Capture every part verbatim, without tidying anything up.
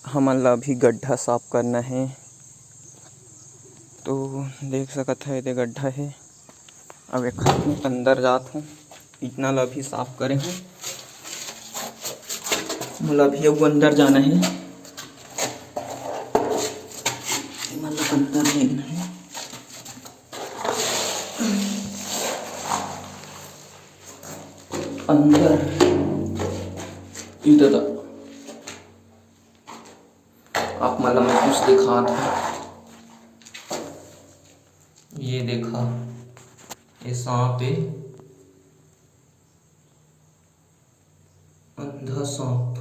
हमन ला अभी गड्ढा साफ करना हे। तो देख सकत हव, एदे गड्ढा हे। अब एखर अंदर जात हूँ, इतना ला अभी साफ करे हूँ। मोला अभी अउ अंदर जाना हे, एमन ला अंदर लेगना हे। अंदर, ई दादा, आप मन ला मैं कुछ दिखात हूँ। ये देखा, ये सांप हे, अंधा सांप,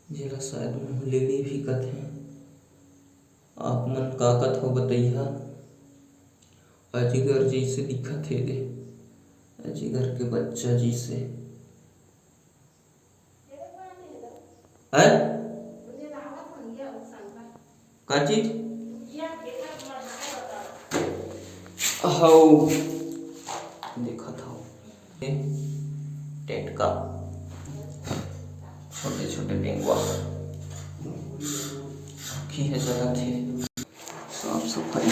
जेला शायद मुहलेली भी कथे। आप मन का कथव, बतइहा। अजगर जइसे दिखत हे रे, अजगर के बच्चा जइसे। हैं? का चीज? हव, देखत हव। टेटका, छोटे छोटे बेंगवा, आँखी हे, जलत हे। साफ सफाई।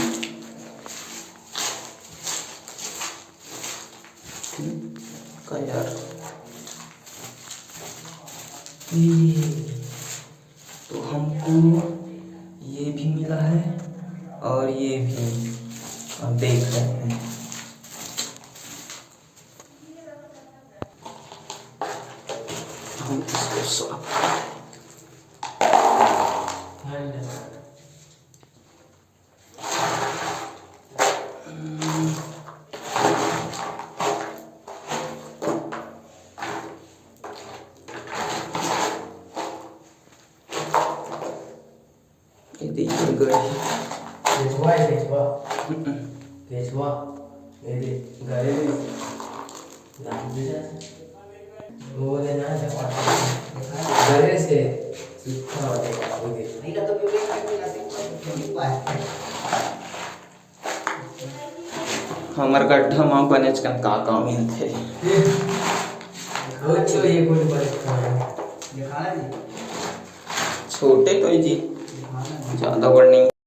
हम्म, का यार? ये, तो हमको ये भी मिला है और ये भी। अब देख रहे हैं। हम इसको साफ ये देख, ये गए। केचुआ है, केचुआ। हम्म। केचुआ। ये देख, गए भी। वो देना है, गए से सूखा हो जाएगा, वो दे। हमर गड्ढा म बनेच कन का का मिलथे। वो छो, ये कोई बड़े खाना। छोटे तो हे जी, ज्यादा बड़ नहीं।